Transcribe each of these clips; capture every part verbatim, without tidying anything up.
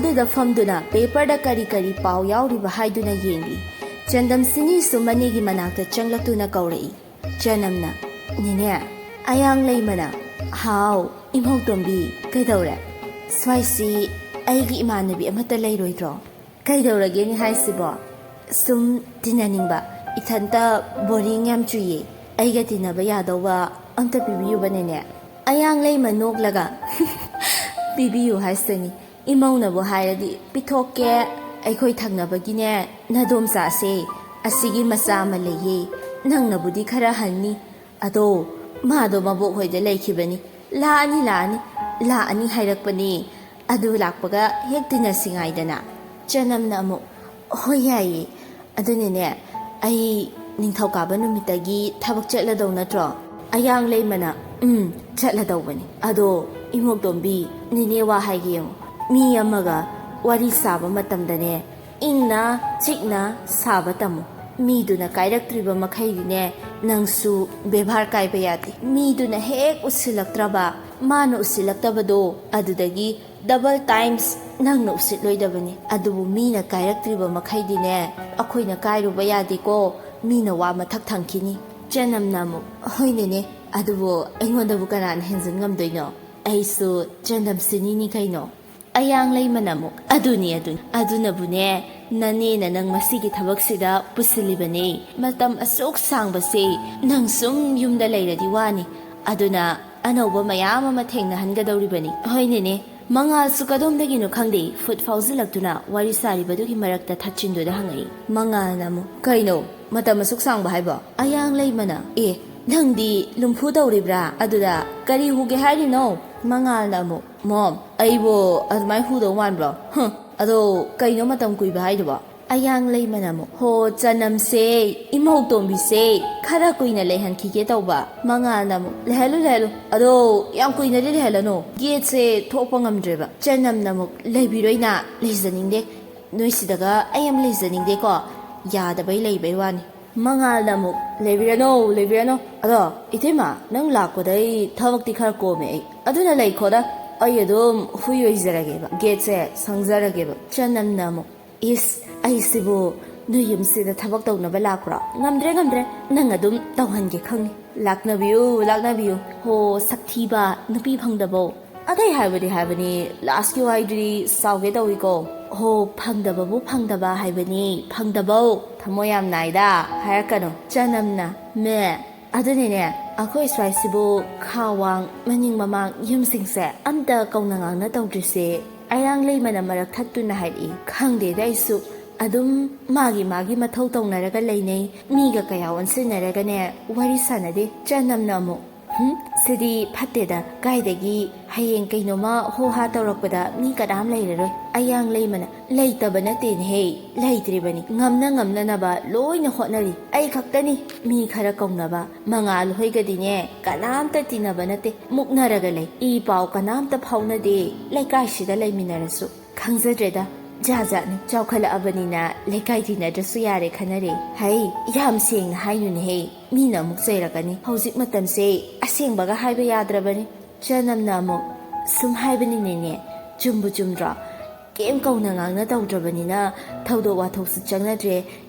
ꯑꯗꯨꯗ ꯐꯝꯗꯨꯅ ꯄꯦꯄꯔꯗ ꯀꯔꯤ ꯀꯔꯤ ꯄꯥꯎ ꯌꯥꯎꯔꯤꯕ ꯍꯥꯏꯗꯨꯅ ꯌꯦꯡꯂꯤ꯫ ꯆꯅꯝꯁꯤꯅꯤꯁꯨ ꯃꯅꯦꯒꯤ ꯃꯅꯥꯛꯇ ꯆꯪꯂꯛꯇꯨꯅ ꯀꯧꯔꯛꯏ꯫ ꯆꯅꯝꯅ, "ꯅꯦꯅꯦ, ꯑꯌꯥꯡ ꯂꯩꯃꯅ꯫" "ꯍꯥꯎ, ꯏꯃꯧꯇꯣꯝꯕꯤ, ꯀꯩꯗꯧꯔꯦ?" "ꯁ꯭ꯋꯥꯏꯁꯤ ꯑꯩꯒꯤ ꯏꯃꯥꯟꯅꯕꯤ ꯑꯃꯠꯇ ꯂꯩꯔꯣꯏꯗ꯭ꯔꯣ?" "ꯀꯩꯗꯧꯔꯒꯦꯅꯦ ꯍꯥꯏꯁꯤꯕꯣ?" "ꯁꯨꯝ ꯇꯤꯟꯅꯅꯤꯡꯕ꯫ ꯏꯊꯟꯇ ꯕꯣꯔꯤꯡ ꯌꯥꯝ ꯆꯨꯏꯌꯦ꯫ ꯑꯩꯒ ꯇꯤꯟꯅꯕ ꯌꯥꯗꯧꯕ ꯑꯝꯇ ꯄꯤꯕꯤꯌꯨꯕ ꯅꯦꯅꯦ꯫" ꯑꯌꯥꯡ ꯂꯩꯃ ꯅꯣꯛꯂꯒ, "ꯄꯤꯕꯤꯌꯨ ꯍꯥꯏꯁꯤꯅꯤ꯫ ꯏꯃꯧꯅꯕꯨ ꯍꯥꯏꯔꯗꯤ ꯄꯤꯊꯣꯛꯀꯦ꯫ ꯑꯩꯈꯣꯏ ꯊꯪꯅꯕꯒꯤꯅꯦ, ꯅꯗꯣꯝꯆꯥꯁꯦ, ꯑꯁꯤꯒꯤ ꯃꯆꯥ ꯑꯃ ꯂꯩꯌꯦ꯫ ꯅꯪꯅꯕꯨꯗꯤ ꯈꯔ ꯍꯟꯅꯤ꯫ ꯑꯗꯣ ꯃꯥꯗꯣ ꯃꯕꯣꯛ ꯍꯣꯏꯗ ꯂꯩꯈꯤꯕꯅꯤ꯫ ꯂꯥꯛꯑꯅꯤ, ꯂꯥꯛꯑꯅꯤ, ꯂꯥꯛꯑꯅꯤ ꯍꯥꯏꯔꯛꯄꯅꯤ꯫ ꯑꯗꯨ ꯂꯥꯛꯄꯒ ꯍꯦꯛ ꯇꯤꯟꯅꯁꯤ ꯉꯥꯏꯗꯅ꯫" ꯆꯅꯝꯅ ꯑꯃꯨꯛ, "ꯍꯣꯏ, ꯌꯥꯏꯌꯦ꯫ ꯑꯗꯨꯅꯅꯦ, ꯑꯩ ꯅꯤꯡꯊꯧꯀꯥꯕ ꯅꯨꯃꯤꯠꯇꯒꯤ ꯊꯕꯛ ꯆꯠꯂꯗꯧ ꯅꯠꯇ꯭ꯔꯣ?" ꯑꯌꯥꯡ ꯂꯩꯃꯅ, "ꯎꯝ, ꯆꯠꯂꯗꯧꯕꯅꯤ꯫ ꯑꯗꯣ ꯏꯃꯧꯇꯣꯝꯕꯤ, ꯅꯦꯅꯦ ꯋꯥ ꯍꯥꯏꯒꯦ ꯌꯦꯡꯉꯨ꯫ ꯃꯤ ꯑꯃꯒ ꯋꯥꯔꯤ ꯁꯥꯕ ꯃꯇꯝꯗꯅꯦ, ꯏꯪꯅ ꯆꯤꯛꯅ ꯁꯥꯕ ꯇꯝꯃꯨ꯫ ꯃꯤꯗꯨꯅ ꯀꯥꯏꯔꯛꯇ꯭ꯔꯤꯕ ꯃꯈꯩꯗꯤꯅꯦ, ꯅꯪꯁꯨ ꯕꯦꯕꯥꯔ ꯀꯥꯏꯕ ꯌꯥꯗꯦ꯫ ꯃꯤꯗꯨꯅ ꯍꯦꯛ ꯎꯁꯤꯜꯂꯛꯇ꯭ꯔꯕ, ꯃꯥꯅ ꯎꯁꯤꯜꯂꯛꯇꯕꯗꯣ, ꯑꯗꯨꯗꯒꯤ ꯗꯕꯜ ꯇꯥꯏꯝꯁ ꯅꯪꯅ ꯎꯁꯤꯠꯂꯣꯏꯗꯕꯅꯤ꯫ ꯑꯗꯨꯕꯨ ꯃꯤꯅ ꯀꯥꯏꯔꯛꯇ꯭ꯔꯤꯕ ꯃꯈꯩꯗꯤꯅꯦ, ꯑꯩꯈꯣꯏꯅ ꯀꯥꯏꯔꯨꯕ ꯌꯥꯗꯦꯀꯣ꯫ ꯃꯤꯅ ꯋꯥ ꯃꯊꯛ ꯊꯪꯈꯤꯅꯤ꯫" ꯆꯅꯝꯅ ꯑꯃꯨꯛ, "ꯍꯣꯏꯅꯦꯅꯦ, ꯑꯗꯨꯕꯨ ꯑꯩꯉꯣꯟꯗꯕꯨ ꯀꯅꯥꯅ ꯍꯦꯟꯖꯤꯟ ꯉꯝꯗꯣꯏꯅꯣ? ꯑꯩꯁꯨ ꯆꯅꯝꯁꯤꯅꯤꯅꯤ ꯀꯩꯅꯣ꯫" ꯑꯌꯥꯡ ꯂꯩꯃꯅ ꯑꯃꯨꯛ, "ꯑꯗꯨꯅꯤ, ꯑꯗꯨꯅꯤ꯫ ꯑꯗꯨꯅꯕꯨꯅꯦ, ꯅꯅꯦꯅ ꯅꯪ ꯃꯁꯤꯒꯤ ꯊꯕꯛꯁꯤꯗ ꯄꯨꯁꯤꯜꯂꯤꯕꯅꯦ꯫ ꯃꯇꯝ ꯑꯁꯨꯛ ꯁꯥꯡꯕꯁꯦ ꯅꯪ ꯁꯨꯝ ꯌꯨꯝꯗ ꯂꯩꯔꯗꯤ ꯋꯥꯅꯤ꯫ ꯑꯗꯨꯅ ꯑꯅꯧꯕ ꯃꯌꯥꯝ ꯑꯃ ꯊꯦꯡꯅꯍꯟꯒꯗꯧꯔꯤꯕꯅꯤ꯫" "ꯍꯣꯏꯅꯦꯅꯦ꯫" ꯃꯉꯥꯜꯁꯨ ꯀꯗꯣꯝꯗꯒꯤꯅꯣ ꯈꯪꯗꯦ, ꯐꯨꯠ ꯐꯥꯎꯖꯤꯜꯂꯛꯇꯨꯅ ꯋꯥꯔꯤ ꯁꯥꯔꯤꯕꯗꯨꯒꯤ ꯃꯔꯛꯇ ꯊꯠꯆꯤꯟꯗꯨꯅ ꯍꯪꯉꯛꯏ꯫ ꯃꯉꯥꯜꯅ ꯑꯃꯨꯛ, "ꯀꯩꯅꯣ? ꯃꯇꯝ ꯑꯁꯨꯛ ꯁꯥꯡꯕ ꯍꯥꯏꯕꯣ?" ꯑꯌꯥꯡ ꯂꯩꯃꯅ, "ꯑꯦ, ꯅꯪꯗꯤ ꯂꯨꯝꯐꯨ ꯇꯧꯔꯤꯕ꯭ꯔꯥ? ꯑꯗꯨꯗ ꯀꯔꯤ ꯍꯨꯒꯦ ꯍꯥꯏꯔꯤꯅꯣ?" ꯃꯉꯥꯜꯅ ꯑꯃꯨꯛ, "ꯃꯣꯝ, ꯑꯩꯕꯨ ꯑꯗꯨꯃꯥꯏ ꯍꯨꯗꯧ ꯃꯥꯟꯕ꯭ꯔꯣ? ꯍꯨꯝ, ꯑꯗꯣ ꯀꯩꯅꯣ ꯃꯇꯝ ꯀꯨꯏꯕ ꯍꯥꯏꯗꯨꯕꯣ?" ꯑꯌꯥꯡ ꯂꯩꯃꯅ ꯑꯃꯨꯛ, "ꯍꯣ, ꯆꯅꯝꯁꯦ, ꯏꯃꯧ ꯇꯣꯝꯕꯤꯁꯦ ꯈꯔ ꯀꯨꯏꯅ ꯂꯩꯍꯟꯈꯤꯒꯦ ꯇꯧꯕ꯫" ꯃꯉꯥꯜꯅ ꯑꯃꯨꯛ, "ꯂꯩꯍꯜꯂꯨ, ꯂꯩꯍꯜꯂꯨ꯫ ꯑꯗꯣ ꯌꯥꯝ ꯀꯨꯏꯅꯗꯤ ꯂꯩꯍꯜꯂꯅꯨ꯫ ꯒꯦꯠꯁꯦ ꯊꯣꯛꯄ ꯉꯝꯗ꯭ꯔꯦꯕ꯫" ꯆꯅꯝꯅ ꯑꯃꯨꯛ, "ꯂꯩꯕꯤꯔꯣꯏꯅ, ꯂꯩꯖꯅꯤꯡꯗꯦ꯫ ꯅꯣꯏ ꯁꯤꯗꯒ ꯑꯩ ꯌꯥꯝ ꯂꯩꯖꯅꯤꯡꯗꯦꯀꯣ꯫ ꯌꯥꯗꯕꯩ ꯂꯩꯕꯩ ꯋꯥꯅꯤ꯫" ꯃꯉꯥꯜꯅ ꯑꯃꯨꯛ, "ꯂꯩꯕꯤꯔꯅꯣ, ꯂꯩꯕꯤꯔꯅꯣ꯫ ꯑꯗꯣ ꯏꯇꯩꯃ, ꯅꯪ ꯂꯥꯛꯄꯗꯩ ꯊꯕꯛꯇꯤ ꯈꯔ ꯀꯣꯝꯃꯦ ꯑꯩ꯫ ꯑꯗꯨꯅ ꯂꯩꯈꯣꯗ꯫ ꯑꯩ ꯑꯗꯨꯝ ꯍꯨꯏ ꯑꯣꯏꯖꯔꯒꯦꯕ, ꯒꯦꯠꯁꯦ ꯁꯪꯖꯔꯒꯦꯕ꯫ ꯆꯅꯝꯅ ꯑꯃꯨꯛ, "ꯏꯁ, ꯑꯩꯁꯤꯕꯨ ꯅꯣꯏ ꯌꯨꯝꯁꯤꯗ ꯊꯕꯛ ꯇꯧꯅꯕ ꯂꯥꯛꯄ꯭ꯔꯣ? ꯉꯝꯗ꯭ꯔꯦ, ꯉꯝꯗ꯭ꯔꯦ, ꯅꯪ ꯑꯗꯨꯝ ꯇꯧꯍꯟꯒꯦ ꯈꯪꯉꯤ꯫ ꯂꯥꯛꯅꯕꯤꯌꯨ, ꯂꯥꯛꯅꯕꯤꯌꯨ꯫ ꯍꯣ, ꯁꯛꯊꯤꯕ, ꯅꯨꯄꯤ ꯐꯪꯗꯕꯧ꯫ ꯑꯇꯩ ꯍꯥꯏꯕꯗꯤ ꯍꯥꯏꯕꯅꯤ, ꯂꯥꯁꯀꯤ ꯋꯥꯍꯩꯗꯨꯗꯤ ꯁꯥꯎꯒꯦ ꯇꯧꯏꯀꯣ꯫ ꯍꯣ, ꯐꯪꯗꯕꯕꯨ ꯐꯪꯗꯕ ꯍꯥꯏꯕꯅꯤ, ꯐꯪꯗꯕꯧ꯫ ꯊꯃꯣꯏ ꯌꯥꯝ ꯅꯥꯏꯗ, ꯍꯥꯏꯔꯛꯀꯅꯨ꯫ ꯆꯅꯝꯅ, ꯃꯦ, ꯑꯗꯨꯅꯤꯅꯦ, ꯑꯩꯈꯣꯏ ꯁ꯭ꯋꯥꯏꯁꯤꯕꯨ ꯈꯥ ꯋꯥꯡ ꯃꯅꯤꯡ ꯃꯃꯥꯡ ꯌꯨꯝꯁꯤꯡꯁꯦ ꯑꯝꯇ ꯀꯧꯅ ꯉꯥꯡꯅ ꯇꯧꯗ꯭ꯔꯤꯁꯦ꯫ ꯑꯌꯥꯡ ꯂꯩꯃꯅ ꯃꯔꯛ ꯊꯠꯇꯨꯅ ꯍꯥꯏꯔꯛꯏ꯫ ꯈꯪꯗꯦꯗ ꯑꯩꯁꯨ꯫ ꯑꯗꯨꯝ ꯃꯥꯒꯤ ꯃꯥꯒꯤ ꯃꯊꯧ ꯇꯧꯅꯔꯒ ꯂꯩꯅꯩ꯫ ꯃꯤꯒ ꯀꯌꯥ ꯑꯣꯟꯁꯤꯟꯅꯔꯒꯅꯦ ꯋꯥꯔꯤ ꯁꯥꯟꯅꯗꯦ꯫ ꯆꯅꯝꯅ ꯑꯃꯨꯛ, "ꯍꯨꯝ, ꯁꯤꯗꯤ ꯐꯠꯇꯦꯗ꯫ ꯀꯥꯏꯗꯒꯤ ꯍꯌꯦꯡ ꯀꯩꯅꯣꯃ ꯍꯣ ꯍꯥ ꯇꯧꯔꯛꯄꯗ ꯃꯤ ꯀꯅꯥꯝ ꯂꯩꯔꯔꯣꯏ"꯫ ꯑꯌꯥꯡ ꯂꯩꯃꯅ, "ꯂꯩꯇꯕ ꯅꯠꯇꯦꯅꯦꯍꯦ, ꯂꯩꯇ꯭ꯔꯤꯕꯅꯤ꯫ ꯉꯝꯅ ꯉꯝꯅꯅꯕ ꯂꯣꯏꯅ ꯍꯣꯠꯅꯔꯤ꯫ ꯑꯩ ꯈꯛꯇꯅꯤ ꯃꯤ ꯈꯔ ꯀꯧꯅꯕ꯫ ꯃꯉꯥꯜ ꯍꯣꯏꯒꯗꯤꯅꯦ ꯀꯅꯥꯝꯇ ꯇꯤꯟꯅꯕ ꯅꯠꯇꯦ, ꯃꯨꯛꯅꯔꯒ ꯂꯩ꯫ ꯏ ꯄꯥꯎ ꯀꯅꯥꯝꯇ ꯐꯥꯎꯅꯗꯦ, ꯂꯩꯀꯥꯏꯁꯤꯗ ꯂꯩꯃꯤꯟꯅꯔꯁꯨ꯫ ꯈꯪꯖꯗ꯭ꯔꯦꯗ, ꯖꯥ ꯖꯥꯠꯅꯤ꯫ ꯆꯥꯎꯈꯠꯂꯛꯑꯕꯅꯤꯅ ꯂꯩꯀꯥꯏ ꯇꯤꯟꯅꯗ꯭ꯔꯁꯨ ꯌꯥꯔꯦ ꯈꯟꯅꯔꯦ꯫ ꯍꯩ, ꯌꯥꯝ ꯁꯦꯡꯅ ꯍꯥꯏꯅꯨꯅꯦꯍꯦ, ꯃꯤꯅ ꯑꯃꯨꯛ ꯆꯩꯔꯛꯀꯅꯤ꯫ ꯍꯧꯖꯤꯛ ꯃꯇꯝꯁꯦ ꯑꯁꯦꯡꯕꯒ ꯍꯥꯏꯕ ꯌꯥꯗ꯭ꯔꯕꯅꯤ"꯫ ꯆꯅꯝꯅ ꯑꯃꯨꯛ, "ꯁꯨꯝ ꯍꯥꯏꯕꯅꯤꯅꯦꯅꯦ, ꯆꯨꯝꯕꯨ ꯆꯨꯝꯗ꯭ꯔꯣ? ꯀꯩꯝ ꯀꯧꯅ ꯉꯥꯡꯅ ꯇꯧꯗ꯭ꯔꯕꯅꯤꯅ ꯊꯧꯗꯣꯛ ꯋꯥꯊꯣꯛꯁꯨ ꯆꯪꯅꯗ꯭ꯔꯦ,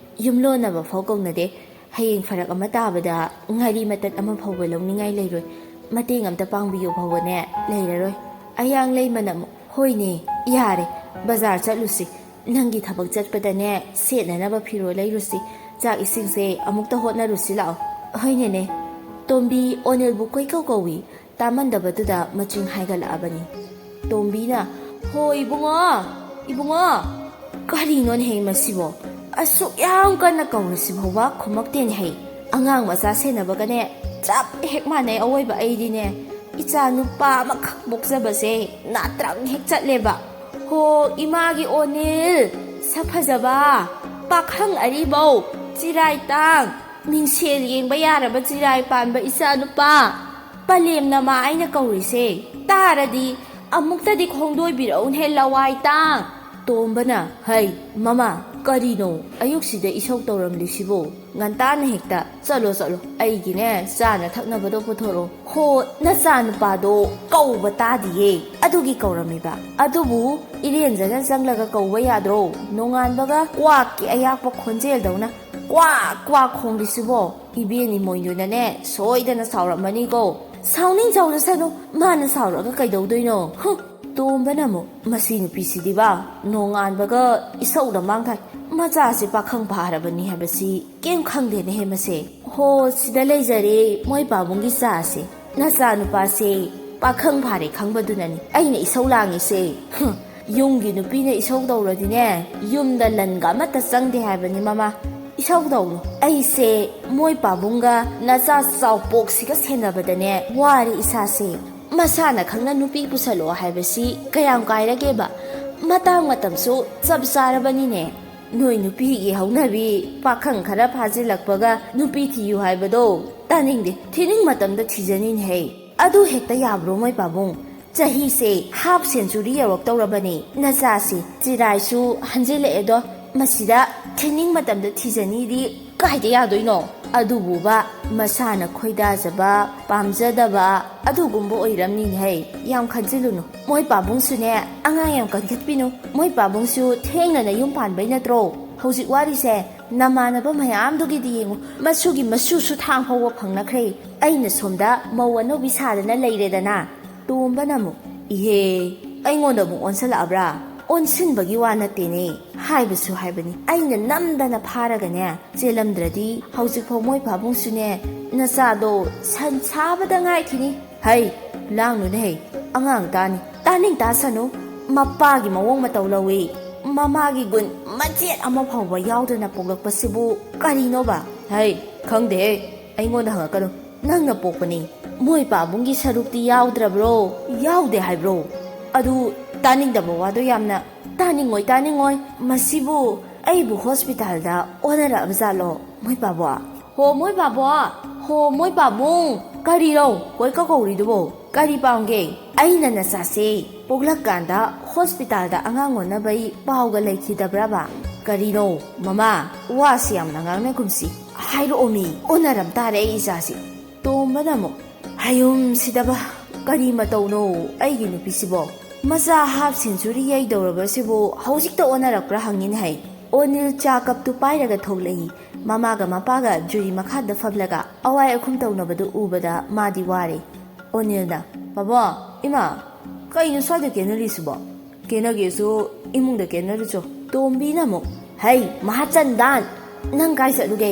ꯌꯨꯝꯂꯣꯟꯅꯕ ꯐꯥꯎ ꯀꯧꯅꯗꯦ꯫ ꯍꯌꯦꯡ ꯐꯔꯛ ꯑꯃ ꯇꯥꯕꯗ ꯉꯥꯔꯤ ꯃꯇꯠ ꯑꯃ ꯐꯥꯎꯕ ꯂꯧꯅꯤꯡꯉꯥꯏ ꯂꯩꯔꯣꯏ, ꯃꯇꯦꯡ ꯑꯝꯇ ꯄꯥꯡꯕꯤꯌꯨ ꯐꯥꯎꯕꯅꯦ ꯂꯩꯔꯔꯣꯏ"꯫ ꯑꯌꯥꯡ ꯂꯩꯃꯅ ꯑꯃꯨꯛ, "ꯍꯣꯏꯅꯦ, ꯌꯥꯔꯦ, ꯕꯖꯥꯔ ꯆꯠꯂꯨꯁꯤ꯫ ꯅꯪꯒꯤ ꯊꯕꯛ ꯆꯠꯄꯗꯅꯦ ꯁꯦꯠꯅꯅꯕ ꯐꯤꯔꯣꯜ ꯂꯩꯔꯨꯁꯤ꯫ ꯆꯥꯛ ꯏꯁꯤꯡꯁꯦ ꯑꯃꯨꯛꯇ ꯍꯣꯠꯅꯔꯨꯁꯤ ꯂꯥꯛꯑꯣ"꯫ "ꯍꯣꯏꯅꯦꯅꯦ"꯫ ꯇꯣꯝꯕꯤ ꯑꯣꯅꯤꯜꯕꯨ ꯀꯣꯏꯀꯧ ꯀꯧꯏ꯫ ꯇꯥꯃꯟꯗꯕꯗꯨꯗ ꯃꯆꯤꯡ ꯍꯥꯏꯒꯠꯂꯛꯑꯕꯅꯤ꯫ ꯇꯣꯝꯕꯤꯅ, "ꯍꯣ ꯏꯕꯨꯡꯉꯣ, ꯏꯕꯨꯡꯉꯣ"꯫ ꯀꯔꯤꯅꯣꯅꯦꯍꯦ ꯃꯁꯤꯕꯣ? ꯑꯁꯨꯛ ꯌꯥꯝ ꯀꯟꯅ ꯀꯧꯔꯁꯤ ꯐꯥꯎꯕ ꯈꯨꯝꯃꯛꯇꯦꯅꯦꯍꯦ꯫ ꯑꯉꯥꯡ ꯃꯆꯥ ꯁꯦꯟꯅꯕꯒꯅꯦ ꯆꯞ ꯍꯦꯛ ꯃꯥꯟꯅꯩ꯫ ꯑꯑꯣꯏꯕ ꯑꯩꯗꯤꯅꯦ ꯏꯆꯥ ꯅꯨꯄꯥ ꯑꯃꯈꯛ ꯄꯣꯛꯆꯕꯁꯦ ꯅꯥꯇ꯭ꯔꯪ ꯍꯦꯛ ꯆꯠꯂꯦꯕ꯫ ꯍꯣ ꯏꯃꯥꯒꯤ ꯑꯣꯅꯤꯜ, ꯁꯛ ꯐꯖꯕ, ꯄꯥꯈꯪ ꯑꯔꯤꯕꯧ, ꯆꯤꯔꯥꯏ ꯇꯥꯡ, ꯃꯤꯡꯁꯦꯜ ꯌꯦꯡꯕ ꯌꯥꯔꯕ ꯆꯤꯔꯥꯏ ꯄꯥꯟꯕ ꯏꯆꯥ ꯅꯨꯄꯥ, ꯄꯂꯦꯝꯅ ꯃꯥ ꯑꯩꯅ ꯀꯧꯔꯤꯁꯦ꯫ ꯇꯥꯔꯗꯤ ꯑꯃꯨꯛꯇꯗꯤ ꯈꯣꯡꯗꯣꯏꯕꯤꯔꯛꯎꯅꯦ ꯂꯋꯥꯏ ꯇꯥꯡ꯫ ꯇꯣꯝꯕꯅ, "ꯍꯩ, ꯃꯃꯥ, ꯀꯔꯤꯅꯣ ꯑꯌꯨꯛꯁꯤꯗ ꯏꯁꯧ ꯇꯧꯔꯝꯂꯤꯁꯤꯕꯣ? ꯉꯟꯇꯥꯅ ꯍꯦꯛꯇ ꯆꯠꯂꯣ, ꯆꯠꯂꯣ, ꯑꯩꯒꯤꯅꯦ ꯆꯥꯅ ꯊꯛꯅꯕꯗꯣ ꯄꯨꯊꯣꯔꯛꯑꯣ꯫ ꯍꯣ, ꯅꯆꯥ ꯅꯨꯄꯥꯗꯣ ꯀꯧꯕ ꯇꯥꯗꯤꯌꯦ, ꯑꯗꯨꯒꯤ ꯀꯧꯔꯝꯃꯤꯕ꯫ ꯑꯗꯨꯕꯨ ꯏꯔꯦꯟꯖꯅ ꯆꯪꯂꯒ ꯀꯧꯕ ꯌꯥꯗ꯭ꯔꯣ? ꯅꯣꯡꯉꯥꯟꯕꯒ ꯀ꯭ꯋꯥꯛꯀꯤ ꯑꯌꯥꯛꯄ ꯈꯣꯟꯖꯦꯜꯗꯧꯅ ꯀ꯭ꯋꯥꯛ ꯀ꯭ꯋꯥꯛ ꯈꯣꯡꯂꯤꯁꯤꯕꯣ? ꯏꯕꯦꯟ ꯏꯃꯣꯏꯅꯨꯅꯅꯦ ꯁꯣꯏꯗꯅ ꯁꯥꯎꯔꯝꯃꯅꯤꯀꯣ꯫ ꯁꯥꯎꯅꯤꯡ ꯁꯥꯎꯖꯁꯅꯨ, ꯃꯥꯅ ꯁꯥꯎꯔꯒ ꯀꯩꯗꯧꯗꯣꯏꯅꯣ? ꯍꯨꯝ!" ꯇꯣꯝꯕꯅ ꯑꯃꯨꯛ, "ꯃꯁꯤ ꯅꯨꯄꯤꯁꯤꯗꯤꯕ ꯅꯣꯡꯉꯥꯟꯕꯒ ꯏꯁꯧꯗ ꯃꯥꯡꯊꯥꯏ꯫ ꯃꯆꯥꯁꯦ ꯄꯥꯈꯪ ꯐꯥꯔꯕꯅꯤ ꯍꯥꯏꯕꯁꯤ ꯀꯩꯝ ꯈꯪꯗꯦꯅꯦꯍꯦ ꯃꯁꯦ꯫ ꯍꯣ, ꯁꯤꯗ ꯂꯩꯖꯔꯦ ꯃꯣꯏ ꯄꯥꯕꯨꯡꯒꯤ ꯆꯥꯁꯦ꯫ ꯅꯆꯥꯅꯨꯄꯥꯁꯦ ꯄꯥꯈꯪ ꯐꯥꯔꯦ ꯈꯪꯕꯗꯨꯅꯅꯤ ꯑꯩꯅ ꯏꯁꯧ ꯂꯥꯡꯉꯤꯁꯦ꯫ ꯍꯨꯝ, ꯌꯨꯝꯒꯤ ꯅꯨꯄꯤꯅ ꯏꯁꯧ ꯇꯧꯔꯗꯤꯅꯦ, ꯌꯨꯝꯗ ꯂꯟꯒ ꯑꯃꯠꯇ ꯆꯪꯗꯦ ꯍꯥꯏꯕꯅꯤ ꯃꯃꯥ꯫ ꯏꯁꯧ ꯇꯧꯅꯨ꯫ ꯑꯩꯁꯦ ꯃꯣꯏ ꯄꯥꯕꯨꯡꯒ ꯅꯆꯥ ꯆꯥꯎꯄꯣꯛꯁꯤꯒ ꯁꯦꯟꯅꯕꯗꯅꯦ ꯋꯥꯔꯦ ꯏꯁꯥꯁꯦ꯫ ꯃꯁꯥꯅ ꯈꯪꯅ ꯅꯨꯄꯤ ꯄꯨꯁꯜꯂꯛꯑꯣ ꯍꯥꯏꯕꯁꯤ ꯀꯌꯥꯝ ꯀꯥꯏꯔꯒꯦꯕ? ꯃꯇꯥꯡ ꯃꯇꯝꯁꯨ ꯆꯞ ꯆꯥꯔꯕꯅꯤꯅꯦ꯫ ꯅꯣꯏ ꯅꯨꯄꯤꯒꯤ ꯍꯧꯅꯕꯤ ꯄꯥꯈꯪ ꯈꯔ ꯐꯥꯖꯤꯜꯂꯛꯄꯒ ꯅꯨꯄꯤ ꯊꯤꯌꯨ ꯍꯥꯏꯕꯗꯣ ꯇꯥꯅꯤꯡꯗꯦ꯫ ꯊꯤꯅꯤꯡ ꯃꯇꯝꯗ ꯊꯤꯖꯅꯤꯡꯍꯩ꯫ ꯑꯗꯨ ꯍꯦꯛꯇ ꯌꯥꯕ꯭ꯔꯣ ꯃꯣꯏ ꯄꯥꯕꯨꯡ? ꯆꯍꯤꯁꯦ ꯍꯥꯞ ꯁꯦꯟꯆꯨꯔꯤ ꯌꯧꯔꯛꯇꯧꯔꯕꯅꯤ꯫ ꯅꯆꯥꯁꯤ ꯆꯤꯔꯥꯏꯁꯨ ꯍꯟꯖꯤꯜꯂꯛꯑꯦꯗꯣ꯫ ꯃꯁꯤꯗ ꯊꯤꯅꯤꯡ ꯃꯇꯝꯗ ꯊꯤꯖꯅꯤꯗꯤ ꯀꯥꯏꯗ ꯌꯥꯗꯣꯏꯅꯣ? ꯑꯗꯨꯕꯨꯕ ꯃꯁꯥꯅ ꯈꯣꯏꯗꯥꯖꯕ, ꯄꯥꯝꯖꯗꯕ ꯑꯗꯨꯒꯨꯝꯕ ꯑꯣꯏꯔꯝꯅꯤꯅꯦꯍꯦ꯫ ꯌꯥꯝ ꯈꯟꯖꯤꯜꯂꯨꯅꯨ꯫ ꯃꯣꯏ ꯄꯥꯕꯨꯡꯁꯨꯅꯦ ꯑꯉꯥꯡ ꯌꯥꯝ ꯀꯟꯈꯠꯄꯤꯅꯨ꯫ ꯃꯣꯏ ꯄꯥꯕꯨꯡꯁꯨ ꯊꯦꯡꯅ ꯅꯌꯨꯝ ꯄꯥꯟꯕꯩ ꯅꯠꯇ꯭ꯔꯣ? ꯍꯧꯖꯤꯛ ꯋꯥꯔꯤꯁꯦ ꯅꯃꯥꯟꯅꯕ ꯃꯌꯥꯝꯗꯨꯒꯤꯗꯤ ꯌꯦꯡꯉꯨ, ꯃꯁꯨꯒꯤ ꯃꯁꯨꯁꯨ ꯊꯥꯡ ꯍꯧꯕ ꯐꯪꯅꯈ꯭ꯔꯦ꯫ ꯑꯩꯅ ꯁꯣꯝꯗ ꯃꯧ ꯑꯅꯧꯕꯤ ꯁꯥꯗꯅ ꯂꯩꯔꯦꯗꯅ꯫ ꯇꯣꯝꯕꯅ ꯑꯃꯨꯛ, "ꯏꯍꯦ, ꯑꯩꯉꯣꯟꯗ ꯑꯃꯨꯛ ꯑꯣꯟꯁꯜꯂꯛꯑꯕ꯭ꯔꯥ? ꯑꯣꯟꯁꯤꯟꯕꯒꯤ ꯋꯥ ꯅꯠꯇꯦꯅꯦ, ꯍꯥꯏꯕꯁꯨ ꯍꯥꯏꯕꯅꯤ꯫ ꯑꯩꯅ ꯅꯝꯗꯅ ꯐꯥꯔꯒꯅꯦ ꯆꯦꯜꯂꯝꯗ꯭ꯔꯗꯤ ꯍꯧꯖꯤꯛꯐꯥꯎ ꯃꯣꯏ ꯄꯥꯕꯨꯡꯁꯨꯅꯦ ꯅꯆꯥꯗꯣ ꯁꯟ ꯁꯥꯕꯗ ꯉꯥꯏꯈꯤꯅꯤ꯫" "ꯍꯩ, ꯂꯥꯡꯅꯨꯅꯦ ꯍꯩ, ꯑꯉꯥꯡ ꯇꯥꯅꯤ꯫ ꯇꯥꯅꯤꯡ ꯇꯥꯁꯅꯨ꯫ ꯃꯄꯥꯒꯤ ꯃꯑꯣꯡ ꯃꯇꯧ ꯂꯧꯏ꯫ ꯃꯃꯥꯒꯤ ꯒꯨꯟ ꯃꯆꯦꯠ ꯑꯃ ꯐꯥꯎꯕ ꯌꯥꯎꯗꯅ ꯄꯣꯛꯂꯛꯄꯁꯤꯕꯨ ꯀꯔꯤꯅꯣꯕ?" "ꯍꯩ, ꯈꯪꯗꯦꯍꯦ, ꯑꯩꯉꯣꯟꯗ ꯍꯪꯉꯛꯀꯅꯨ꯫ ꯅꯪꯅ ꯄꯣꯛꯄꯅꯤ, ꯃꯣꯏ ꯄꯥꯕꯨꯡꯒꯤ ꯁꯔꯨꯛꯇꯤ ꯌꯥꯎꯗ꯭ꯔꯕ꯭ꯔꯣ? ꯌꯥꯎꯗꯦ ꯍꯥꯏꯕ꯭ꯔꯣ? ꯑꯗꯨ ꯇꯥꯅꯤꯡꯗꯕ ꯋꯥꯗꯣ ꯌꯥꯝꯅ ꯇꯥꯅꯤꯡꯉꯣꯏ, ꯇꯥꯅꯤꯡꯉꯣꯏ꯫ ꯃꯁꯤꯕꯨ ꯑꯩꯕꯨ ꯍꯣꯁꯄꯤꯇꯥꯜꯗ ꯑꯣꯟꯅꯔꯛꯑꯕ ꯖꯥꯠꯂꯣ, ꯃꯣꯏ ꯄꯥꯕꯣ? ꯍꯣ, ꯃꯣꯏ ꯄꯥꯕꯣ! ꯍꯣ, ꯃꯣꯏ ꯄꯥꯕꯨꯡ!" "ꯀꯔꯤꯔꯣ ꯀꯣꯏ ꯀꯧꯔꯤꯗꯨꯕꯣ?" "ꯀꯔꯤ ꯄꯥꯎꯒꯦ? ꯑꯩꯅ ꯅꯆꯥꯁꯦ ꯄꯣꯛꯂꯛꯀꯥꯟꯗ ꯍꯣꯁꯄꯤꯇꯥꯜꯗ ꯑꯉꯥꯡ ꯑꯣꯟꯅꯕꯩ ꯄꯥꯎꯒ ꯂꯩꯈꯤꯗꯕ꯭ꯔꯕ?" "ꯀꯔꯤꯅꯣ ꯃꯃꯥ, ꯋꯥꯁꯤ ꯌꯥꯝꯅ ꯉꯥꯡꯅꯒꯨꯝꯁꯤ꯫ ꯍꯥꯏꯔꯛꯑꯣꯃꯤ, ꯑꯣꯟꯅꯔꯝ ꯇꯥꯔꯦ ꯑꯩ ꯏꯆꯥꯁꯤ꯫" ꯇꯣꯝꯕꯅ ꯑꯃꯨꯛ, "ꯍꯌꯨꯝꯁꯤꯗꯕ, ꯀꯔꯤ ꯃꯇꯧꯅꯣ ꯑꯩꯒꯤ ꯅꯨꯄꯤꯁꯤꯕꯣ? ꯃꯆꯥ ꯍꯥꯞ ꯁꯦꯟꯆꯨꯔꯤ ꯌꯩꯗꯧꯔꯕꯁꯤꯕꯨ ꯍꯧꯖꯤꯛꯇ ꯑꯣꯟꯅꯔꯛꯄ꯭ꯔꯥ ꯍꯪꯉꯤꯅꯦ ꯍꯩ꯫" ꯑꯣꯅꯤꯜ ꯆꯥ ꯀꯞꯇꯨ ꯄꯥꯏꯔꯒ ꯊꯣꯛꯂꯛꯏ꯫ ꯃꯃꯥꯒ ꯃꯄꯥꯒ ꯖꯨꯔꯤ ꯃꯈꯥꯗ ꯐꯝꯂꯒ ꯑꯋꯥꯏ ꯑꯈꯨꯝ ꯇꯧꯅꯕꯗꯨ ꯎꯕꯗ ꯃꯥꯗꯤ ꯋꯥꯔꯦ꯫ ꯑꯣꯅꯤꯜꯅ, "ꯕꯕꯥ, ꯏꯃꯥ, ꯀꯩꯅꯣ ꯁ꯭ꯋꯥꯏꯗ ꯀꯦꯅꯔꯤꯁꯤꯕꯣ? ꯀꯦꯅꯒꯦꯁꯨ ꯏꯃꯨꯡꯗ ꯀꯦꯅꯔꯨꯆꯣ꯫" ꯇꯣꯝꯕꯤꯅ ꯑꯃꯨꯛ, "ꯍꯩ, ꯃꯍꯥꯆꯟꯗꯥꯟ, ꯅꯪ ꯀꯥꯏ ꯆꯠꯂꯨꯒꯦ?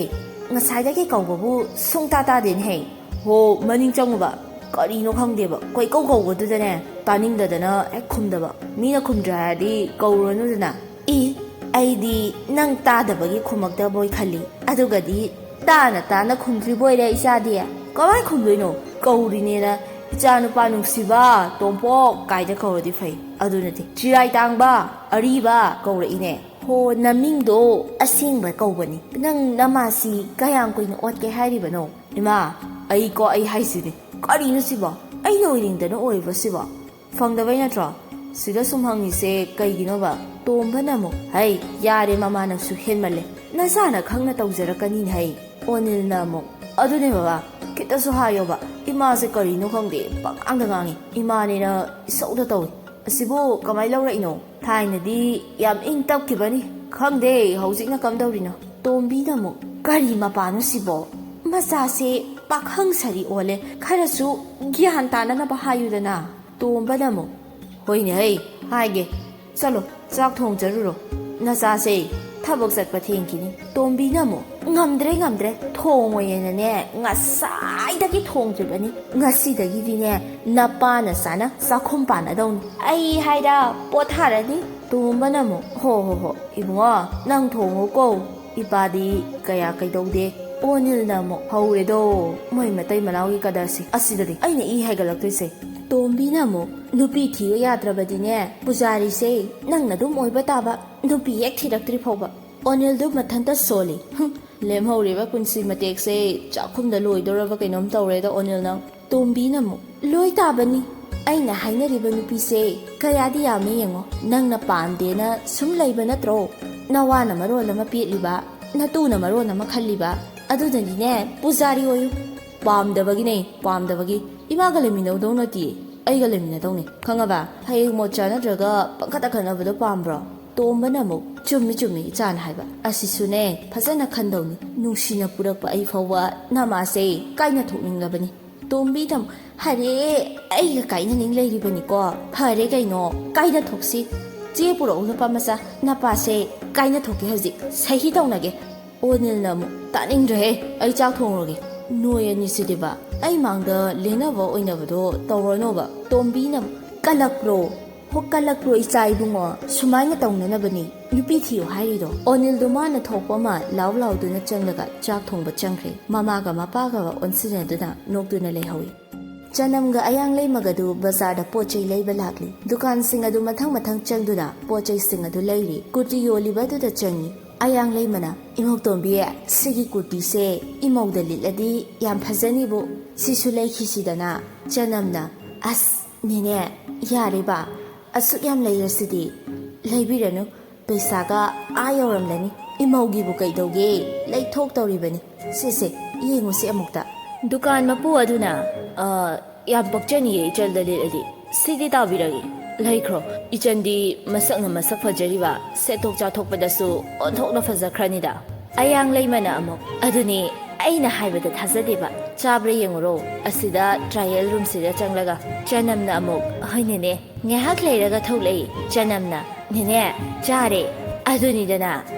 ꯉꯁꯥꯏꯗꯒꯤ ꯀꯧꯕꯕꯨ ꯁꯨꯡꯇꯥ ꯇꯥꯗꯦꯅꯦ ꯍꯩ꯫" "ꯍꯣ, ꯃꯅꯤꯡ ꯆꯪꯉꯨꯕ꯫ ꯀꯔꯤꯅꯣ ꯈꯪꯗꯦꯕ, ꯀꯣꯏꯀꯧ ꯀꯧꯕꯗꯨꯗꯅꯦ, ꯇꯥꯅꯤꯡꯗꯗꯅ ꯍꯦꯛ ꯈꯨꯝꯗꯕ꯫ ꯃꯤꯅ ꯈꯨꯝꯗ꯭ꯔꯦ ꯍꯥꯏꯔꯗꯤ ꯀꯧꯔꯨꯔꯅꯨꯗꯅ꯫" "ꯏ, ꯑꯩꯗꯤ ꯅꯪ ꯇꯥꯗꯕꯒꯤ ꯈꯨꯝꯃꯛꯇꯕꯣꯏ ꯈꯜꯂꯤ꯫ ꯑꯗꯨꯒꯗꯤ ꯇꯥꯅ ꯇꯥꯅ ꯈꯨꯝꯗ꯭ꯔꯤꯕꯣꯏꯔꯦ ꯏꯆꯥꯗꯤ꯫ ꯀꯃꯥꯏ ꯈꯨꯝꯗꯣꯏꯅꯣ? ꯀꯧꯔꯤꯅꯦꯅ ꯏꯆꯥ ꯅꯨꯄꯥ ꯅꯨꯡꯁꯤꯕ, ꯇꯣꯝꯄꯣꯛ ꯀꯥꯏꯗ ꯀꯧꯔꯗꯤ ꯐꯩ꯫ ꯑꯗꯨ ꯅꯠꯇꯦ, ꯆꯤꯔꯥꯏ ꯇꯥꯡꯕ, ꯑꯔꯤꯕ ꯀꯧꯔꯛꯏꯅꯦ꯫ ꯍꯣ, ꯅꯃꯤꯡꯗꯣ ꯑꯁꯦꯡꯕ ꯀꯧꯕꯅꯤ꯫ ꯅꯪ ꯅꯃꯥꯁꯤ ꯀꯌꯥꯝ ꯀꯨꯏꯅ ꯑꯣꯠꯀꯦ ꯍꯥꯏꯔꯤꯕꯅꯣ?" "ꯏꯃꯥ, ꯑꯩꯀꯣ, ꯑꯩ ꯍꯥꯏꯁꯤꯅꯤ꯫ ꯀꯔꯤꯅꯣ ꯁꯤꯕꯣ? ꯑꯩꯅ ꯑꯣꯏꯅꯤꯡꯗꯅ ꯑꯣꯏꯕ꯭ꯔꯣ ꯁꯤꯕꯣ? ꯐꯪꯗꯕꯩ ꯅꯠꯇ꯭ꯔꯣ? ꯁꯤꯗ ꯁꯨꯝ ꯍꯪꯉꯤꯁꯦ ꯀꯩꯒꯤꯅꯣꯕ?" ꯇꯣꯝꯕꯅ ꯑꯃꯨꯛ, "ꯍꯩ, ꯌꯥꯔꯦ ꯃꯃꯥ, ꯅꯪꯁꯨ ꯍꯦꯟꯃꯜꯂꯦ꯫ ꯅꯆꯥꯅ ꯈꯪꯅ ꯇꯧꯖꯔꯛꯀꯅꯤꯅꯦ ꯍꯩ꯫" ꯑꯣꯅꯤꯜꯅ ꯑꯃꯨꯛ, "ꯑꯗꯨꯅꯦ ꯕꯕꯥ, ꯈꯤꯇꯁꯨ ꯍꯥꯏꯌꯣꯕ꯫ ꯏꯃꯥꯁꯦ ꯀꯔꯤꯅꯣ ꯈꯪꯗꯦ, ꯄꯉꯥꯡꯗ ꯉꯥꯡꯉꯤ꯫ ꯏꯃꯥꯅꯦꯅ ꯏꯁꯧꯗ ꯇꯧꯏ꯫ ꯑꯁꯤꯕꯨ ꯀꯃꯥꯏ ꯂꯧꯔꯛꯏꯅꯣ? ꯊꯥꯏꯅꯗꯤ ꯌꯥꯝ ꯏꯪ ꯇꯞꯈꯤꯕꯅꯤ꯫ ꯈꯪꯗꯦ ꯍꯧꯖꯤꯛꯅ ꯀꯝꯗꯧꯔꯤꯅꯣ?" ꯇꯣꯝꯕꯤꯅ ꯑꯃꯨꯛ, "ꯀꯔꯤ ꯃꯄꯥꯅꯣ ꯁꯤꯕꯣ? ꯃꯆꯥꯁꯦ ꯄꯥꯈꯪ ꯁꯥꯔꯤ ꯑꯣꯜꯂꯦ꯫ ꯈꯔꯁꯨ ꯒ꯭ꯌꯥꯟ ꯇꯥꯅꯅꯕ ꯍꯥꯏꯌꯨꯗꯅ꯫" ꯇꯣꯝꯕꯅ ꯑꯃꯨꯛ, "ꯍꯣꯏꯅꯦ ꯍꯩ, ꯍꯥꯏꯒꯦ꯫ ꯆꯠꯂꯣ, ꯆꯥꯛ ꯊꯣꯡꯖꯔꯨꯔꯣ꯫ ꯅꯆꯥꯁꯦ ꯊꯕꯛ ꯆꯠꯄ ꯊꯦꯡꯈꯤꯅꯤ꯫" ꯇꯣꯝꯕꯤꯅ ꯑꯃꯨꯛ, "ꯉꯝꯗ꯭ꯔꯦ, ꯉꯝꯗ꯭ꯔꯦ꯫ ꯊꯣꯡꯉꯣꯏꯅꯅꯦ ꯉꯁꯥꯏꯗꯒꯤ ꯊꯣꯡꯗ꯭ꯔꯤꯕꯅꯤ꯫ ꯉꯁꯤꯗꯒꯤꯗꯤꯅꯦ ꯅꯄꯥ ꯅꯆꯥꯅ ꯆꯥꯛꯈꯨꯝ ꯄꯥꯟꯅꯗꯧꯅꯤ꯫ ꯑꯩ ꯍꯥꯏꯔ ꯄꯣꯊꯥꯔꯅꯤ꯫" ꯇꯣꯝꯕꯅ ꯑꯃꯨꯛ, "ꯍꯣ, ꯍꯣ, ꯍꯣ, ꯏꯕꯨꯡꯉꯣ, ꯅꯪ ꯊꯣꯡꯉꯨꯀꯣ꯫ ꯏꯄꯥꯗꯤ ꯀꯌꯥ ꯀꯩꯗꯧꯗꯦ꯫" ꯑꯣꯅꯤꯜꯅ ꯑꯃꯨꯛ, "ꯍꯧꯔꯦꯗꯣ, ꯃꯣꯏ ꯃꯇꯩ ꯃꯅꯥꯎꯒꯤ ꯀꯗꯔꯁꯦ꯫ ꯑꯁꯤꯗꯗꯤ ꯑꯩꯅ ꯏ ꯍꯥꯏꯒꯠꯂꯛꯇꯣꯏꯁꯦ꯫" ꯇꯣꯝꯕꯤꯅ ꯑꯃꯨꯛ, "ꯅꯨꯄꯤ ꯊꯤꯕ ꯌꯥꯗ꯭ꯔꯕꯗꯤꯅꯦ, ꯄꯨꯖꯥꯔꯤꯁꯦ ꯅꯪꯅ ꯑꯗꯨꯝ ꯑꯣꯏꯕ ꯇꯥꯕ, ꯅꯨꯄꯤ ꯍꯦꯛ ꯊꯤꯔꯛꯇ꯭ꯔꯤ ꯐꯥꯎꯕ꯫" ꯑꯣꯅꯤꯜꯗꯨ ꯃꯊꯟꯇ ꯁꯣꯜꯂꯤ꯫ "ꯍꯨꯝ, ꯂꯦꯝꯍꯧꯔꯤꯕ ꯄꯨꯟꯁꯤ ꯃꯇꯦꯛꯁꯦ ꯆꯥꯛꯈꯨꯝꯗ ꯂꯣꯏꯗꯧꯔꯕ ꯀꯩꯅꯣꯝ ꯇꯧꯔꯦꯗ ꯑꯣꯅꯤꯜ ꯅꯪ꯫ ꯇꯣꯝꯕꯤꯅ ꯑꯃꯨꯛ, "ꯂꯣꯏ ꯇꯥꯕꯅꯤ꯫ ꯑꯩꯅ ꯍꯥꯏꯅꯔꯤꯕ ꯅꯨꯄꯤꯁꯦ ꯀꯌꯥꯗꯤ ꯌꯥꯝꯃꯦ ꯌꯦꯡꯉꯣ꯫ ꯅꯪꯅ ꯄꯥꯝꯗꯦꯅ ꯁꯨꯝ ꯂꯩꯕ ꯅꯠꯇ꯭ꯔꯣ? ꯅꯋꯥꯅ ꯃꯔꯣꯜ ꯑꯃ ꯄꯦꯠꯂꯤꯕ, ꯅꯇꯨꯅ ꯃꯔꯣꯜ ꯑꯃ ꯈꯜꯂꯤꯕ꯫ ꯑꯗꯨꯅꯅꯤꯅꯦ, ꯄꯨꯖꯥꯔꯤ ꯑꯣꯏꯌꯨ꯫" "ꯄꯥꯝꯗꯕꯒꯤꯅꯦ, ꯄꯥꯝꯗꯕꯒꯤ꯫ ꯏꯃꯥꯒ ꯂꯩꯃꯤꯟꯅꯧꯗꯧ ꯅꯠꯇꯦ, ꯑꯩꯒ ꯂꯩꯃꯤꯟꯅꯗꯧꯅꯦ, ꯈꯪꯉꯕ? ꯍꯌꯦꯡ ꯃꯣꯠ ꯆꯥꯅꯗ꯭ꯔꯒ ꯄꯪꯈꯠꯇ ꯈꯠꯅꯕꯗꯣ ꯄꯥꯝꯕ꯭ꯔꯣ?" ꯇꯣꯝꯕꯅ ꯑꯃꯨꯛ, "ꯆꯨꯝꯃꯤ, ꯆꯨꯝꯃꯤ, ꯏꯆꯥꯅ ꯍꯥꯏꯕ꯫ ꯑꯁꯤꯁꯨꯅꯦ, ꯐꯖꯅ ꯈꯟꯗꯧꯅꯤ꯫ ꯅꯨꯡꯁꯤꯅ ꯄꯨꯔꯛꯄ ꯑꯩ ꯐꯥꯎꯕ ꯅꯃꯥꯁꯦ ꯀꯥꯏꯅ ꯊꯣꯛꯅꯤꯡꯂꯕꯅꯤ꯫" ꯇꯣꯝꯕꯤꯅ ꯑꯃꯨꯛ, "ꯍꯔꯦ, ꯑꯩꯒ ꯀꯥꯏꯅꯅꯤꯡ ꯂꯩꯔꯤꯕꯅꯤꯀꯣ꯫ ꯐꯔꯦ ꯀꯩꯅꯣ, ꯀꯥꯏꯅ ꯊꯣꯛꯁꯤ꯫ ꯆꯦ ꯄꯨꯔꯛꯎ, ꯅꯨꯄꯥ ꯃꯆꯥ꯫ ꯅꯄꯥꯁꯦ ꯀꯥꯏꯅ ꯊꯣꯛꯀꯦ ꯍꯧꯖꯤꯛ꯫ ꯁꯍꯤ ꯇꯧꯅꯒꯦ꯫" ꯑꯣꯅꯤꯜꯅ ꯑꯃꯨꯛ, "ꯇꯥꯅꯤꯡꯗ꯭ꯔꯦꯍꯦ, ꯑꯩ ꯆꯥꯛ ꯊꯣꯡꯉꯨꯔꯒꯦ꯫ ꯅꯣꯏ ꯑꯅꯤꯁꯤꯗꯤꯕ, ꯑꯩ ꯃꯥꯡꯗ ꯂꯦꯟꯅꯕ ꯑꯣꯏꯅꯕꯗꯣ ꯇꯧꯔꯅꯣꯕ꯫" ꯇꯣꯝꯕꯤꯅ ꯑꯃꯨꯛ, "ꯀꯜꯂꯛꯄ꯭ꯔꯣ? ꯍꯣ, ꯀꯜꯂꯛꯄ꯭ꯔꯣ ꯏꯆꯥ ꯏꯕꯨꯡꯉꯣ? ꯁꯨꯃꯥꯏꯅ ꯇꯧꯅꯅꯕꯅꯤ ꯅꯨꯄꯤ ꯊꯤꯌꯨ ꯍꯥꯏꯔꯤꯗꯣ?" ꯑꯣꯅꯤꯜꯗꯣ ꯃꯥꯅ ꯊꯣꯛꯄ ꯑꯃ ꯂꯥꯎ ꯂꯥꯎꯗꯨꯅ ꯆꯪꯂꯒ ꯆꯥꯛ ꯊꯣꯡꯕ ꯆꯪꯈ꯭ꯔꯦ꯫ ꯃꯃꯥꯒ ꯃꯄꯥꯒ ꯑꯣꯟꯁꯤꯟꯅꯗꯨꯅ ꯅꯣꯛꯇꯨꯅ ꯂꯩꯍꯧꯏ꯫ ꯆꯅꯝꯒ ꯑꯌꯥꯡ ꯂꯩꯃꯒꯗꯨ ꯕꯖꯥꯔꯗ ꯄꯣꯠ ꯆꯩ ꯂꯩꯕ ꯂꯥꯛꯂꯤ꯫ ꯗꯨꯀꯥꯟꯁꯤꯡ ꯑꯗꯨ ꯃꯊꯪ ꯃꯊꯪ ꯆꯪꯗꯨꯅ ꯄꯣꯠ ꯆꯩꯁꯤꯡ ꯑꯗꯨ ꯂꯩꯔꯤ꯫ ꯀꯨꯔꯇꯤ ꯌꯣꯜꯂꯤꯕ ꯑꯗꯨꯗ ꯆꯪꯉꯤ꯫ ꯑꯌꯥꯡ ꯂꯩꯃꯅ, "ꯏꯃꯧ ꯇꯣꯝꯕꯤ, ꯁꯤꯒꯤ ꯀꯨꯔꯇꯤꯁꯦ ꯏꯃꯧꯗ ꯂꯤꯠꯂꯗꯤ ꯌꯥꯝ ꯐꯖꯅꯤꯕꯨ, ꯁꯤꯁꯨ ꯂꯩꯈꯤꯁꯤꯗꯅ?" ꯆꯅꯝꯅ, "ꯑꯁ, ꯅꯦꯅꯦ, ꯌꯥꯔꯦꯕ, ꯑꯁꯨꯛ ꯌꯥꯝ ꯂꯩꯔꯁꯤꯗꯤ, ꯂꯩꯕꯤꯔꯅꯨ꯫ ꯄꯩꯁꯥꯒ ꯑꯥ ꯌꯧꯔꯝꯂꯅꯤ꯫ ꯏꯃꯧꯒꯤꯕꯨ ꯀꯩꯗꯧꯒꯦ? ꯂꯩꯊꯣꯛꯇꯧꯔꯤꯕꯅꯤ꯫ ꯁꯦ, ꯁꯦ, ꯌꯦꯡꯉꯨꯁꯤ ꯑꯃꯨꯛꯇ꯫" ꯗꯨꯀꯥꯟ ꯃꯄꯨ ꯑꯗꯨꯅ, "ꯑ, ꯌꯥꯝ ꯄꯛꯆꯅꯤꯌꯦ ꯏꯆꯜꯗ ꯂꯤꯠꯂꯗꯤ꯫ ꯁꯤꯗꯤ ꯇꯥꯕꯤꯔꯒꯦ꯫ ꯂꯩꯈ꯭ꯔꯣ꯫ ꯏꯆꯟꯗꯤ ꯃꯁꯛꯅ ꯃꯁꯛ ꯐꯖꯔꯤꯕ, ꯁꯦꯠꯊꯣꯛ ꯆꯥꯊꯣꯛꯄꯗꯁꯨ ꯑꯣꯟꯊꯣꯛꯅ ꯐꯖꯈ꯭ꯔꯅꯤꯗ꯫" ꯑꯌꯥꯡ ꯂꯩꯃꯅ ꯑꯃꯨꯛ, "ꯑꯗꯨꯅꯤ ꯑꯩꯅ ꯍꯥꯏꯕꯗ ꯊꯥꯖꯗꯦꯕ꯫ ꯆꯥꯕ꯭ꯔꯥ ꯌꯦꯡꯉꯨꯔꯣ, ꯑꯁꯤꯗ trial roomꯁꯤꯗ ꯆꯪꯂꯒ꯫" ꯆꯅꯝꯅ ꯑꯃꯨꯛ, "ꯍꯣꯏꯅꯦꯅꯦ꯫" ꯉꯥꯏꯍꯥꯛ ꯂꯩꯔꯒ ꯊꯣꯛꯂꯛꯏ꯫ ꯆꯅꯝꯅ, "ꯅꯦꯅꯦ, ꯆꯥꯔꯦ꯫ ꯑꯗꯨꯅꯤꯗꯅ,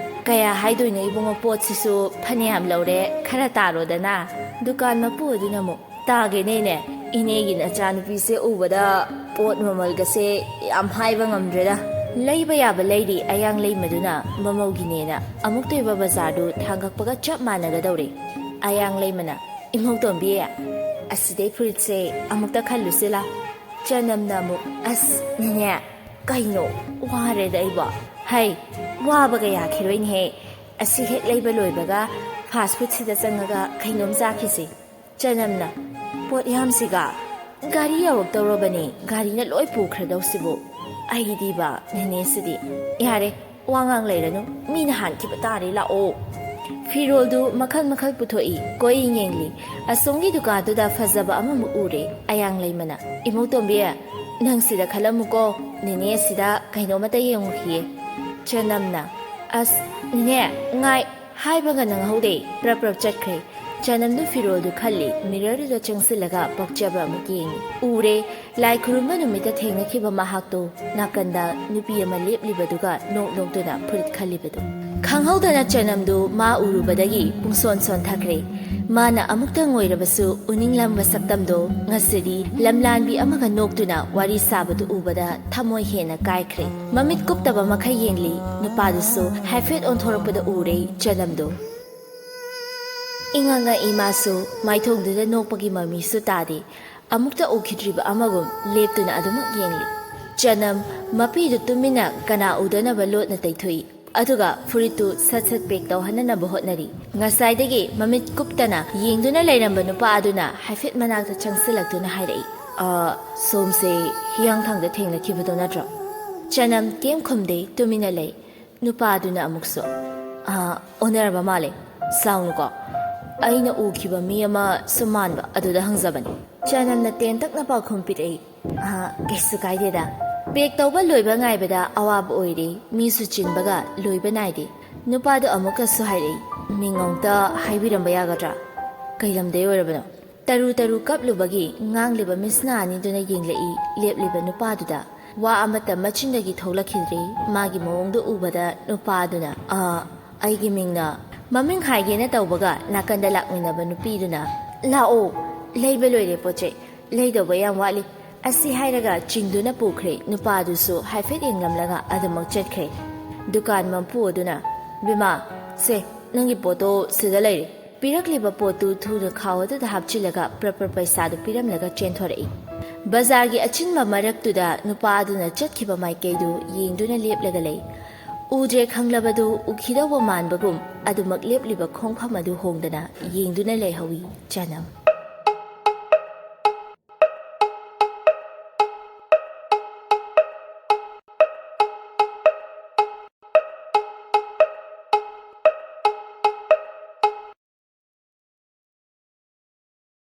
ꯀꯌꯥ ꯍꯥꯏꯗꯣꯏꯅꯣ ꯏꯕꯨꯡꯉꯣ, ꯄꯣꯠꯁꯤꯁꯨ ꯐꯅꯌꯥꯝ ꯂꯧꯔꯦ, ꯈꯔ ꯇꯥꯔꯣꯗꯅ꯫" ꯗꯨꯀꯥꯟ ꯃꯄꯨ ꯑꯗꯨꯅ ꯑꯃꯨꯛ, "ꯇꯥꯒꯦꯅꯦꯅꯦ, ꯏꯅꯦꯒꯤ ꯅꯆꯥꯅꯨꯄꯤꯁꯦ ꯎꯕꯗ ꯄꯣꯠ ꯃꯃꯜꯒꯁꯦ ꯌꯥꯝ ꯍꯥꯏꯕ ꯉꯝꯗ꯭ꯔꯦꯗ꯫" ꯂꯩꯕ ꯌꯥꯕ ꯂꯩꯔꯤ꯫ ꯑꯌꯥꯡ ꯂꯩꯃꯗꯨꯅ ꯃꯃꯧꯒꯤꯅꯦꯅ ꯑꯃꯨꯛꯇ ꯑꯣꯏꯕ ꯕꯖꯥꯔꯗꯨ ꯊꯥꯡꯒꯛꯄꯒ ꯆꯞ ꯃꯥꯟꯅꯒꯗꯧꯔꯦ꯫ ꯑꯌꯥꯡ ꯂꯩꯃꯅ, "ꯏꯃꯧ ꯇꯣꯝꯕꯤ, ꯑꯁꯤꯗꯩ ꯐꯨꯔꯤꯠꯁꯦ ꯑꯃꯨꯛꯇ ꯈꯜꯂꯨꯁꯤꯂꯥ?" ꯆꯅꯝꯅ ꯑꯃꯨꯛ, "ꯑꯁ, ꯅꯦꯅꯦ, ꯀꯩꯅꯣ, ꯋꯥꯔꯦꯗ ꯑꯩꯕꯣ꯫" "ꯍꯩ, ꯋꯥꯕꯒ ꯌꯥꯈꯤꯔꯣꯏꯅꯦꯍꯦ꯫ ꯑꯁꯤ ꯍꯦꯛ ꯂꯩꯕ ꯂꯣꯏꯕꯒ fast foodꯁꯤꯗ ꯆꯪꯉꯒ ꯀꯩꯅꯣꯝ ꯆꯥꯈꯤꯁꯤ꯫" ꯆꯅꯝꯅ, ꯄꯣꯠꯌꯥꯝꯁꯤꯒ ꯒꯥꯔꯤ ꯌꯧꯔꯛꯇꯧꯔꯕꯅꯤ, ꯒꯥꯔꯤꯅ ꯂꯣꯏ ꯄꯨꯈ꯭ꯔꯗꯧꯁꯤꯕꯨ꯫ ꯑꯩꯗꯤꯕ ꯅꯦꯅꯦꯁꯤꯗꯤ꯫ ꯌꯥꯔꯦ, ꯋꯥ ꯉꯥꯡ ꯂꯩꯔꯅꯨ, ꯃꯤꯅ ꯍꯥꯟꯈꯤꯕ ꯇꯥꯔꯦ, ꯂꯥꯛꯑꯣ꯫ ꯐꯤꯔꯣꯜꯗꯨ ꯃꯈꯜ ꯃꯈꯜ ꯄꯨꯊꯣꯛꯏ, ꯀꯣꯏꯌꯦꯡ ꯌꯦꯡꯂꯤ꯫ ꯑꯁꯣꯝꯒꯤ ꯗꯨꯀꯥꯟꯗꯨꯗ ꯐꯖꯕ ꯑꯃꯃꯨꯛ ꯎꯔꯦ, ꯑꯌꯥꯡ ꯂꯩꯃꯅ꯫ "ꯏꯃꯧ ꯇꯣꯝꯕꯤ, ꯅꯪ ꯁꯤꯗ ꯈꯜꯂꯝꯃꯨꯀꯣ, ꯅꯦꯅꯦ ꯑꯁꯤꯗ ꯀꯩꯅꯣꯝꯃꯇ ꯌꯦꯡꯉꯨꯈꯤꯌꯦ꯫" ꯆꯅꯝꯅ, "ꯑꯁ, ꯅꯦꯅꯦ, ꯉꯥꯏ, ꯍꯥꯏꯕꯒ ꯅꯪꯍꯧꯗꯦ, ꯄ꯭ꯔꯞ ꯄ꯭ꯔꯞ ꯆꯠꯈ꯭ꯔꯦ꯫" ꯆꯅꯝꯗꯨ ꯐꯤꯔꯣꯜꯗꯨ ꯈꯜꯂꯤ, ꯃꯤꯔꯔꯗꯨꯗ ꯆꯪꯁꯤꯜꯂꯒ ꯄꯛꯆꯕ ꯑꯃꯨꯛ ꯌꯦꯡꯉꯤ꯫ ꯎꯔꯦ, ꯂꯥꯏ ꯈꯨꯔꯨꯝꯕ ꯅꯨꯃꯤꯠꯇ ꯊꯦꯡꯅꯈꯤꯕ ꯃꯍꯥꯛꯇꯣ, ꯅꯥꯀꯟꯗ ꯅꯨꯄꯤ ꯑꯃ ꯂꯦꯞꯂꯤꯕꯗꯨꯒ ꯅꯣꯛ ꯅꯣꯛꯇꯨꯅ ꯐꯨꯔꯤꯠ ꯈꯜꯂꯤꯕꯗꯨ꯫ ꯈꯪꯍꯧꯗꯅ ꯆꯅꯝꯗꯨ ꯃꯥ ꯎꯔꯨꯕꯗꯒꯤ ꯄꯨꯡꯁꯣꯟ ꯁꯣꯟꯊꯈ꯭ꯔꯦ꯫ ꯃꯥꯅ ꯑꯃꯨꯛꯇꯪ ꯑꯣꯏꯔꯕꯁꯨ ꯎꯅꯤꯡꯂꯝꯕ ꯁꯛꯇꯝꯗꯣ ꯉꯁꯤꯗꯤ ꯂꯝꯂꯥꯟꯕꯤ ꯑꯃꯒ ꯅꯣꯛꯇꯨꯅ ꯋꯥꯔꯤ ꯁꯥꯕꯗꯨ ꯎꯕꯗ ꯊꯃꯣꯏ ꯍꯦꯟꯅ ꯀꯥꯏꯈ꯭ꯔꯦ꯫ ꯃꯃꯤꯠ ꯀꯨꯞꯇꯕ ꯃꯈꯩ ꯌꯦꯡꯂꯤ, ꯅꯨꯄꯥꯗꯨꯁꯨ ꯍꯥꯏꯐꯦꯠ ꯑꯣꯟꯊꯣꯔꯛꯄꯗ ꯎꯔꯦ ꯆꯅꯝꯗꯨ꯫ ꯏꯉꯛ ꯉꯛꯏ ꯃꯥꯁꯨ, ꯃꯥꯏꯊꯣꯡꯗꯨꯗ ꯅꯣꯛꯄꯒꯤ ꯃꯃꯤꯁꯨ ꯇꯥꯗꯦ꯫ ꯑꯃꯨꯛꯇ ꯎꯈꯤꯗ꯭ꯔꯤꯕ ꯑꯃꯒꯨꯝ ꯂꯦꯞꯇꯨꯅ ꯑꯗꯨꯃꯛ ꯌꯦꯡꯂꯤ꯫ ꯆꯅꯝ, ꯃꯄꯤꯗꯨ ꯇꯨꯃꯤꯟꯅ ꯀꯅꯥ ꯎꯗꯅꯕ ꯂꯣꯠꯅ ꯇꯩꯊꯣꯛꯏ꯫ ꯑꯗꯨꯒ ꯐꯨꯔꯤꯠꯇꯨ ꯁꯠ ꯁꯠ ꯄꯦꯛ ꯇꯧꯍꯟꯅꯅꯕ ꯍꯣꯠꯅꯔꯤ꯫ ꯉꯁꯥꯏꯗꯒꯤ ꯃꯃꯤꯠ ꯀꯨꯞꯇꯅ ꯌꯦꯡꯗꯨꯅ ꯂꯩꯔꯝꯕ ꯅꯨꯄꯥ ꯑꯗꯨꯅ ꯍꯥꯏꯐꯦꯠ ꯃꯅꯥꯛꯇ ꯆꯪꯁꯤꯜꯂꯛꯇꯨꯅ ꯍꯥꯏꯔꯛꯏ, "ꯑ, ꯁꯣꯝꯁꯦ ꯍꯤꯌꯥꯡꯊꯥꯡꯗ ꯊꯦꯡꯅꯈꯤꯕꯗꯣ ꯅꯠꯇ꯭ꯔꯣ?" ꯆꯅꯝ ꯀꯩꯝ ꯈꯨꯝꯗꯦ, ꯇꯨꯃꯤꯟꯅ ꯂꯩ꯫ ꯅꯨꯄꯥꯗꯨꯅ ꯑꯃꯨꯛꯁꯨ, "ꯑ, ꯑꯣꯟꯅꯔꯕ ꯃꯥꯜꯂꯦ꯫ ꯁꯥꯎꯅꯨꯀꯣ꯫ ꯑꯩꯅ ꯎꯈꯤꯕ ꯃꯤ ꯑꯃ ꯁꯨꯝ ꯃꯥꯟꯕ, ꯑꯗꯨꯗ ꯍꯪꯖꯕꯅꯤ꯫" ꯆꯅꯝꯅ ꯇꯦꯟꯇꯛꯅ ꯄꯥꯎꯈꯨꯝ ꯄꯤꯔꯛꯏ, "ꯑ, ꯀꯩꯁꯨ ꯀꯥꯏꯗꯦꯗ꯫ ꯄꯦꯛ ꯇꯧꯕ ꯂꯣꯏꯕ ꯉꯥꯏꯕꯗ ꯑꯋꯥꯕ ꯑꯣꯏꯔꯦ꯫ ꯃꯤꯁꯨ ꯆꯤꯟꯕꯒ ꯂꯣꯏꯕ ꯅꯥꯏꯗꯦ꯫" ꯅꯨꯄꯥꯗꯨ ꯑꯃꯨꯛꯀꯁꯨ ꯍꯥꯏꯔꯛꯏ, "ꯃꯤꯡ ꯑꯃꯨꯛꯇ ꯍꯥꯏꯕꯤꯔꯝꯕ ꯌꯥꯒꯗ꯭ꯔꯥ? ꯀꯩ ꯂꯝꯗꯩ ꯑꯣꯏꯔꯕꯅꯣ?" ꯇꯔꯨ ꯇꯔꯨ ꯀꯞꯂꯨꯕꯒꯤ ꯉꯥꯡꯂꯤꯕ ꯃꯤꯠꯁꯅꯥ ꯑꯅꯤꯗꯨꯅ ꯌꯦꯡꯂꯛꯏ ꯂꯦꯞꯂꯤꯕ ꯅꯨꯄꯥꯗꯨꯗ꯫ ꯋꯥ ꯑꯃꯠꯇ ꯃꯆꯤꯟꯗꯒꯤ ꯊꯣꯛꯂꯛꯈꯤꯗ꯭ꯔꯦ꯫ ꯃꯥꯒꯤ ꯃꯑꯣꯡꯗꯨ ꯎꯕꯗ ꯅꯨꯄꯥꯗꯨꯅ, "ꯑ, ꯑꯩꯒꯤ ꯃꯤꯡꯅ꯫" ꯃꯃꯤꯡ ꯍꯥꯏꯒꯦꯅ ꯇꯧꯕꯒ ꯅꯥꯀꯟꯗ ꯂꯥꯛꯃꯤꯟꯅꯕ ꯅꯨꯄꯤꯗꯨꯅ, "ꯂꯥꯛꯑꯣ, ꯂꯩꯕ ꯂꯣꯏꯔꯦ ꯄꯣꯠ ꯆꯩ꯫ ꯂꯩꯗꯧꯕ ꯌꯥꯝ ꯋꯥꯠꯂꯤ꯫" ꯑꯁꯤ ꯍꯥꯏꯔꯒ ꯆꯤꯡꯗꯨꯅ ꯄꯨꯈ꯭ꯔꯦ꯫ ꯅꯨꯄꯥꯗꯨꯁꯨ ꯍꯥꯏꯐꯦꯠ ꯌꯦꯡꯂꯝꯂꯒ ꯑꯗꯨꯃꯛ ꯆꯠꯈ꯭ꯔꯦ꯫ ꯗꯨꯀꯥꯟ ꯃꯄꯨ ꯑꯗꯨꯅ, "ꯕꯦꯝꯃ, ꯁꯦ, ꯅꯪꯒꯤ ꯄꯣꯠꯇꯣ ꯁꯤꯗ ꯂꯩꯔꯦ꯫" ꯄꯤꯔꯛꯂꯤꯕ ꯄꯣꯠꯇꯨ ꯊꯨꯅ ꯈꯥꯎ ꯑꯗꯨꯗ ꯍꯥꯞꯆꯤꯜꯂꯒ ꯄ꯭ꯔꯞ ꯄ꯭ꯔꯞ ꯄꯩꯁꯥꯗꯨ ꯄꯤꯔꯝꯂꯒ ꯆꯦꯟꯊꯣꯔꯛꯏ꯫ ꯕꯖꯥꯔꯒꯤ ꯑꯆꯤꯟꯕ ꯃꯔꯛꯇꯨꯗ ꯅꯨꯄꯥ ꯑꯗꯨꯅ ꯆꯠꯈꯤꯕ ꯃꯥꯏꯀꯩꯗꯨ ꯌꯦꯡꯗꯨꯅ ꯂꯦꯞꯂꯒ ꯂꯩ꯫ ꯎꯗ꯭ꯔꯦ ꯈꯪꯂꯕꯗꯨ ꯎꯈꯤꯗꯧꯕ ꯃꯥꯟꯕꯒꯨꯝ ꯑꯗꯨꯃꯛ ꯂꯦꯞꯂꯤꯕ ꯈꯣꯡꯐꯝ ꯑꯗꯨ ꯍꯣꯡꯗꯅ ꯌꯦꯡꯗꯨꯅ ꯂꯩꯍꯧꯏ ꯆꯅꯝ꯫